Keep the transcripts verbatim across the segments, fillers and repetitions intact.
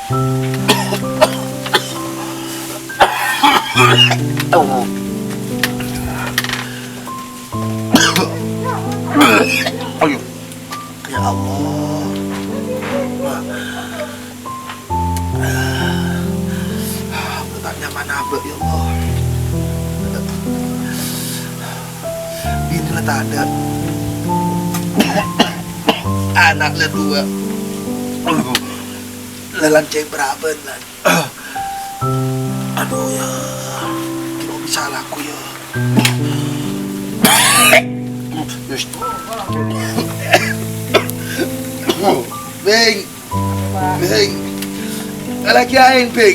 Allah. Ayo. Ya Allah. Wah. Apa ta' nyaman abâ', ya Allah. Binè la tadâ'. Ana' la duwâ'. La lancèng paraban, la. Aduh, ya. Ghi' bisa laku, ya. Beng. Beng. Lagi aèng, Beng.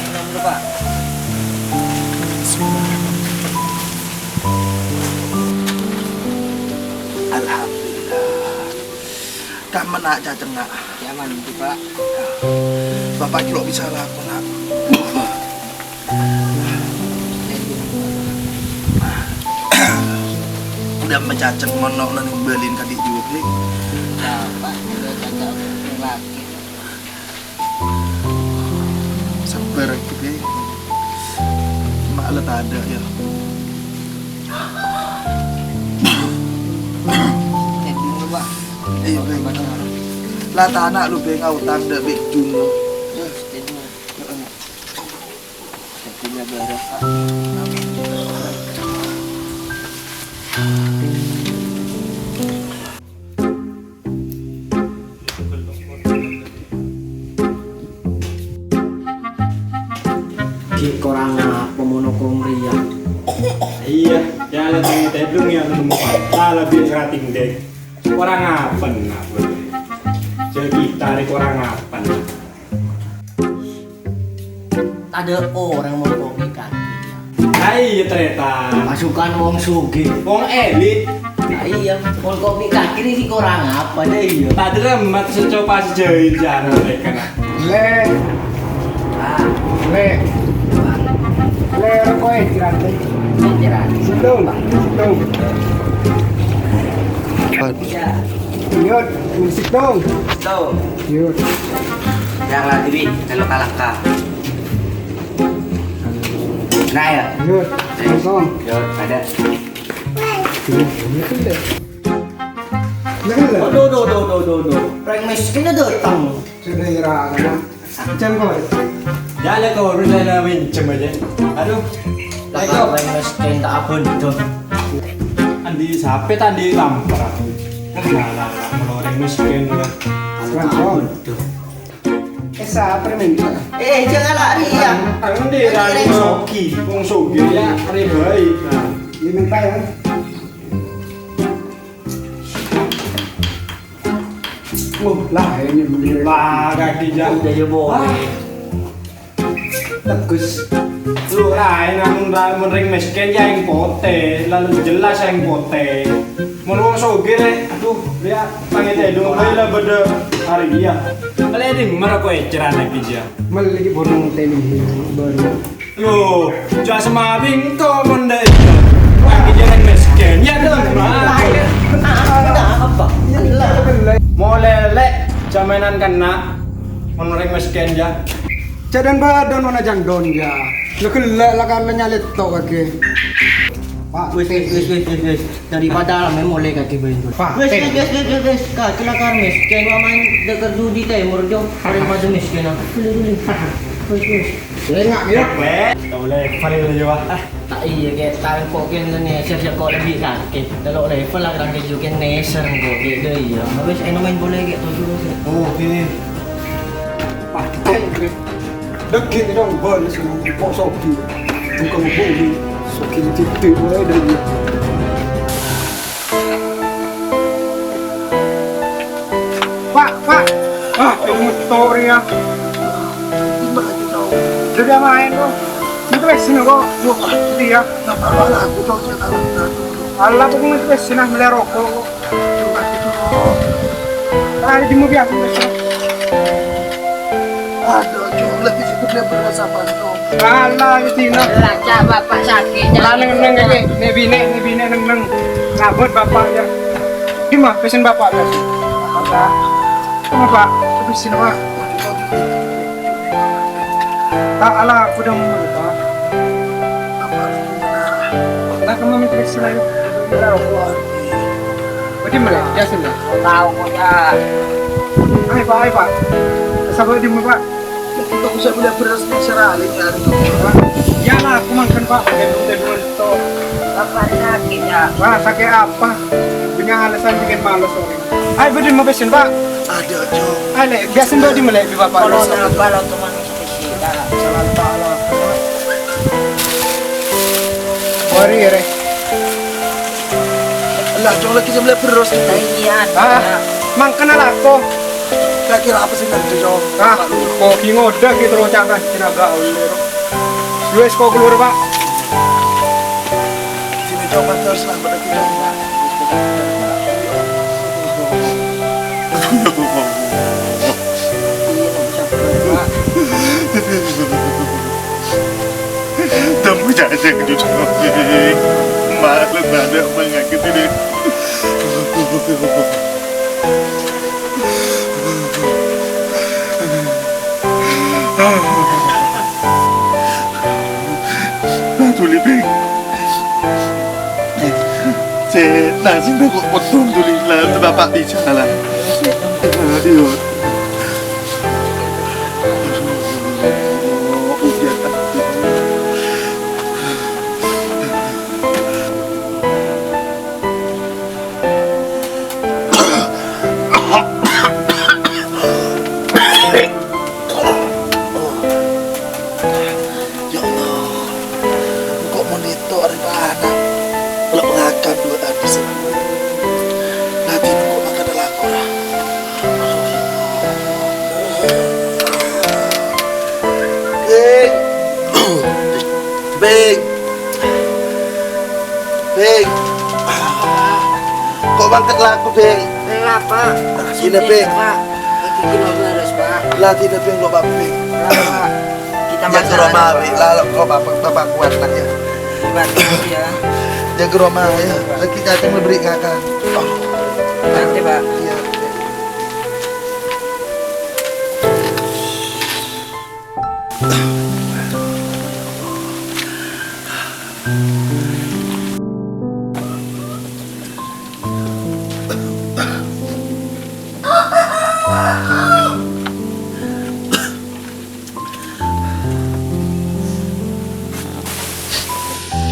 Minum dulu, Pak. Alhamdulillah. Kamma, Na', cacèngnga? Nyaman, Pak. Bapa' ghi' lo' bisa laku, Na'. Udah macacek ngono, lo neng bâlin kadi' juga, Bli. Bapa' udah cacak lagi. Sabbhâr ghi, Beng. Ma' la tadâ', ya. Tèdung, Pak. Iyâ, Beng. La tana' lo, Beng, aotang dâ' bejjung lo. Tèdung. Heeh. Tèdung, Pak. Amin. Ghi' korang apa mon nokong rèya? Iyâ, ya, la tèdung, tèdung, ya, nemu. Salah bi' kerating, Dek. Korang apa, nak, bro? Jadi, tarik korang apa, nak? Tadâ' orèng mon kopi kaki. Aiyâ, tarètan. Pasukan wong sugih. Wong elit. Aiyâ, mon kopi kaki nèka korang apa, dâ' iyâ? Tadâ' remet secopa sejahit jana mereka, nah. Le. Ah. Le. Le, roko'è, Ciran, Le. Ciran. Settong. Settong. Iya. Yut, settong. Settong. Yut. Yang lagi, Wi, kalau kalangka. Nah, ya. Yut, kosong. Yut, ada. Yut, yut, yut. Nah, lah. Aduh, aduh, aduh, aduh, aduh, aduh. Rèng miskin aja datang. Sudah ira, kan? Jam kau. Ya, lè, kau harus saya minjem aja. Aduh. Lah, rèng miskin tak abon, dong. Andi sapè tadi tampar aku. Nah, lah, lah, kalau rèng miskin, ya. Kan, kau. Aduh. Eh, sapa minta? Eh, jangan lari ya. Andi rani sogi, wong sogi ya, are baik. Nah, ini minta ya. Oh, lah ini bener. Lah, kaki jauh. Udah ya, Boy. Tegus. Lu lain amun ra-, mun rèng miskin ya yang pote, lalu jelas yang pote. Mun wong sogè rè, aduh, ya pangèn tèdung bae la bâdâ hari iya. Mele di mer aku eceran lagi ya. Mele iki bonong tèdung baru. Loh, jua semabing to mon dâ' itu. Lagi jalan miskin, ya dong. Apa? Molè lè' jaminan kena. Mon rèng miskin ya. Jhâ' dhân-bâdhân mon ajhândhân, ya. La ghellâ' la karna nyalèt to' kakè. Pak, wis, wis, wis, wis, wis, wis. Daripada la mè' molè kakè bhâi. Pak, wis, wis, wis, wis, wis, wis. Kakè la karna miskin, wa maèn dâ' kèr judi tèmor, Jo. Daripada miskin, aku beli, beli. Wis, wis. Enggak, ya. Weh, tau level, Jo, ah. Ta' iyâ, Kè, ta' engko' kèn nèser sè ko' lebbi kakè. Telo' level la kakè jhughân nèser engko', Kè, dâ' iyâ. Wis, èno maèn bola, Kè, toju', Kè. Oke. Wah, dikèk, Kè. Dâggi' dong, bal, sing kok sogi. Bukan bumi, sogi cedek wae dâ' iyâ. Pak, Pak. Ah, ini motor ya. Jadi main, Bro. Itu wis sini kok. Wah, iya. Napa malah aku tahu saya tahu. Allah, aku wis sini melok rokok. Tadi di mobil aku wis. Aduh, cuma lagi situ dia berasa apa, Bro? Ala, ya, Dina. Lah, cak, Bapak sakit, cak. Lah, neng-neng, neng, neng, binè, neng, binè, neng-neng. Ngabut, Bapak, ya. Di ma, pèssèna Bapak, ya. Bapak. Bapak, pèssèna, Pak. Tak, ala, aku udah mau, Pak. Nah, kamu minta pèssèna, ya. Bâdâ mèlè, ya, sini. Tahu, kok, ya. Ayo, Pak, ayo, Pak. Sabar, di ma, Pak. Untuk bisa beli beras di Serali, ya, itu, Pak. Iyalah, aku mangkèn, Pak. Gendong-gendongan itu. Bapak sakit, ya? Wah, sakit apa? Punya alasan bikin males orang. Ayo, bâdâ mau pèssèna, Pak. Ada, Cok. Ayo, Lè, biasa bâdâ mèlè, Bapak. Kalau nambah, lo teman spesial. Salah, Pak, lo. Mari, ya, Rè. Lah, Cong, lagi jam lebar terus. Lah, iya, ah, Cak. Mangkana lako. Kira-kira apa sih nanti, Cong? Ah, kok ngodâ gitu loh, Cak, kan. Kira gak ulur. Wes, kok keluar, Pak? Sini, Cong, Mas, terus lah, pada kita. Tembus aja ke cucu. Malu banget mengakit ini. Tuli, Beng. Cek, nasi kok potong tuli lah, bapak bicara. Aduh. Ya Allah, engko' mon eto' arè paana, lo' ngakan dua adi sè. Nanti engko' makan lako, ra. Beng. Beng. Beng. Kok mangkat lako, Beng? Enggak, Pak. Sini, Beng. Pak. Itu cuma beres, Pak. Lah, tidak, Beng, lo, Pak, Beng. Enggak, Pak. Kita ya, ke rumah, Beng. Lah, lo, kok Bapak, Bapak kuat, lah, ya. Kuat, ya. Ya, ke rumah, ya. Lagi cacing lebih ngakan. Oh. Nanti, Pak. Iya.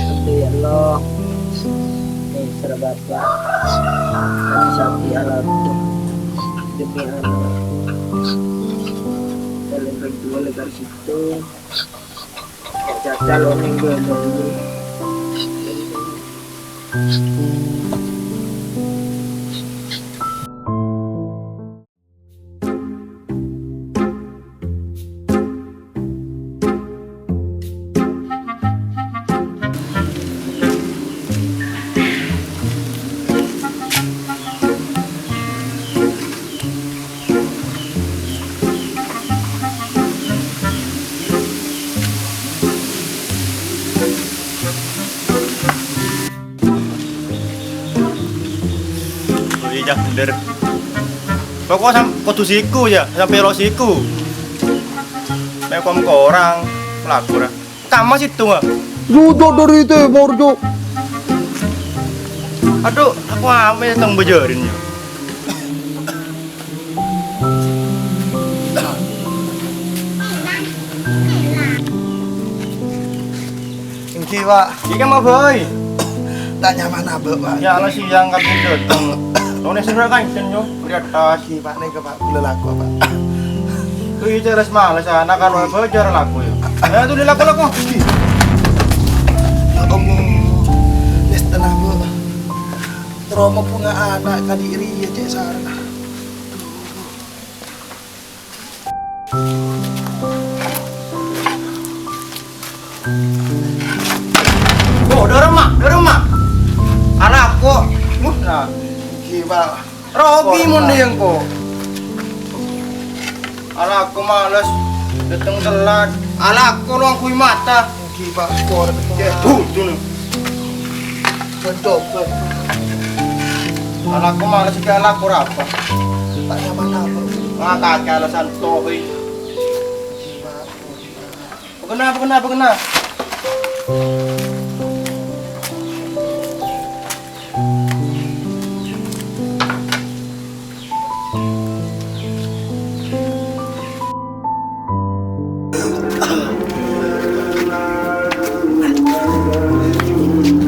Amin, ya Allah. Ini serba Pak, hati-hati alatku demi anak. Kalian berdua lebar situ. Caca lo minggu ini. Oh, iya, bener. Pokoknya sam-, kudu siku ya, sampai lo siku. Nek kom korang, melakor. Kama situ, ah. Jujur dari timur, Cuk. Aduh, aku ame tong bejerin, ya. Enggih, Pak. Iki mau, Boy. Tak nyaman abek, Pak. Ya, Allah, siang kan datang. Lo nih sudah kan, yo, di atas. Enggih, Pak, nih ke Pak, gula laku, Pak. Tuh, iya, jelas males, anak kan mau belajar laku, ya. Ya, tuh, di laku, laku. Ya Allah. Wis tenang, Bu. Terus mau bunga anak kali ini ya, Cek Sarna. Oh, dârâmma, dârâmma. Alako, mut, nah. Ghi, Pak. Rogi mon dâ' engko'. Alako males. Dâteng telat. Alako lo ngangghuy mata. Èngghi, Pak. Kor. Ya, bujuna. Mencoba. Alako males ghi' alako arapa? Tak nyaman apa? Ah, kakè alasan toh, wèh. Èngghi, Pak. Kor. Bâkèna, bâkèna, bâkèna.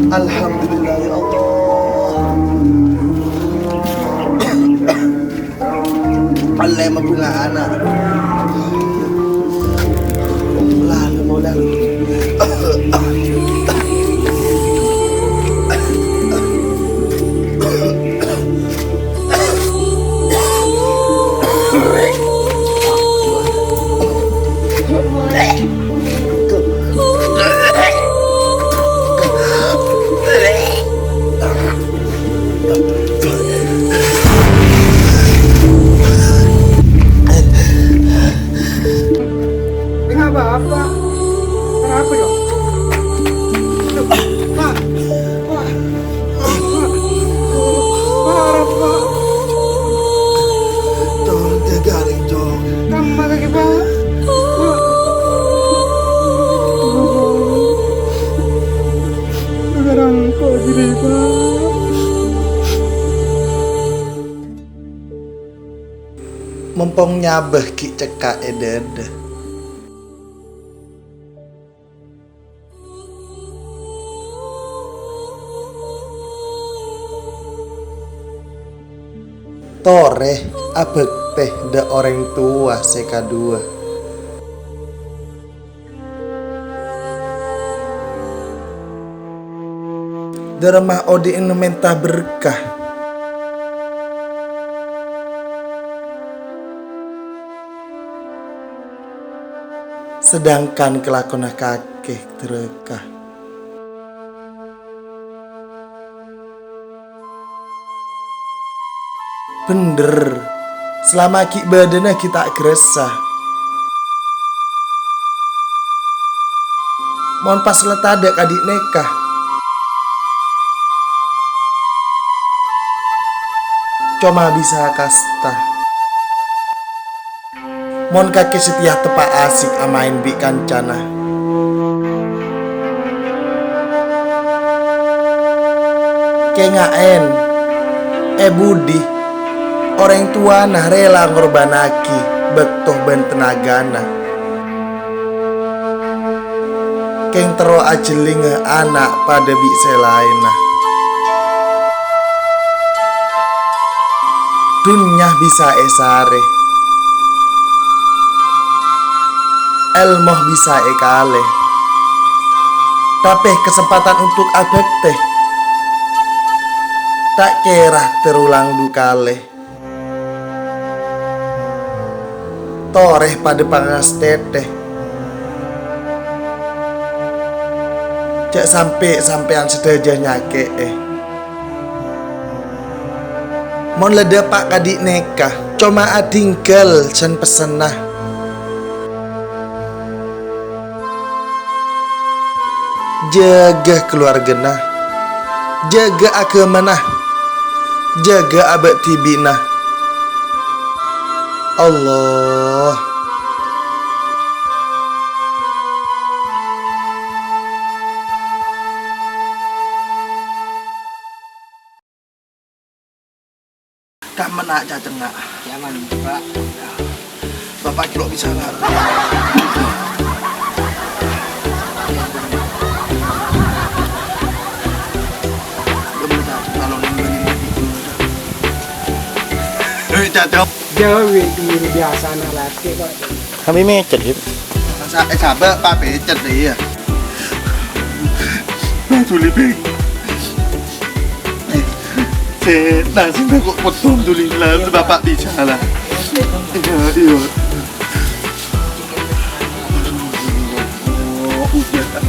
Alhamdulillah, ya Allah. Ollè mabulâna. Lah, mau lah. Kenapa, Pak? Kenapa, dong? Aduh, Pak. Pak. Pak. Pak, Pak. Tolong jaga, Cong. Kamma kake, Pak. Pak. Sekarang kok gini, Pak? Mompong nyabâ ghi' cekka' è dâdâ. Torè abhâktè dâ' orèng towa sè kaduwâ. Dâremma odi'na mènta berkah. Sedangkan kalakowanna kakè dârâka. Bhendher, salama ghi' bâdâna ghi' ta' grassa. Mon pas la tadâ' kadi' nèka, coma bisa kasta. Mon kakè satèya teppa' asik amaèn bi' kancana. Kènga'èn, è budi, orèng towana rèla ngorbhânnaghi bâkto bân tenagana. Kèng terro ajhellinga ana' padâ bi' sè laènna. Dhunnya bisa èsarè, èlmo bisa èkalè, tapè kasempadhân untuk abhâktè ta' kèra terulang du kalè. Torè padâ pangastètè. Jhâ' sampè' sampèyan sadhâjâ nyakè'è. Mon la dâpa' kadi' nèka, coma adhingghâl sen-pessenna. Jâgâ kalowargana, jâgâ aghâmana, jâgâ abâ' dhibi'na. Allah. Kamma na' cacèngnga'? Nyaman, Pak. Bapak kilo bisa, Pak. Belum cacèng, kalau nang bagi-bagi. Eh, cacèng. Jauh, itu biasa anak laki, Pak. Sambil mecet, gitu. Sa-, eh, sabar, Pak, pecet deh, iya. Nah, Juli, Beng. Eh, se-, nah, sing kok potong, Juli, lah, Bapak bicara. Iya, iya. Oh, udah.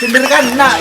Bener kan, Nak?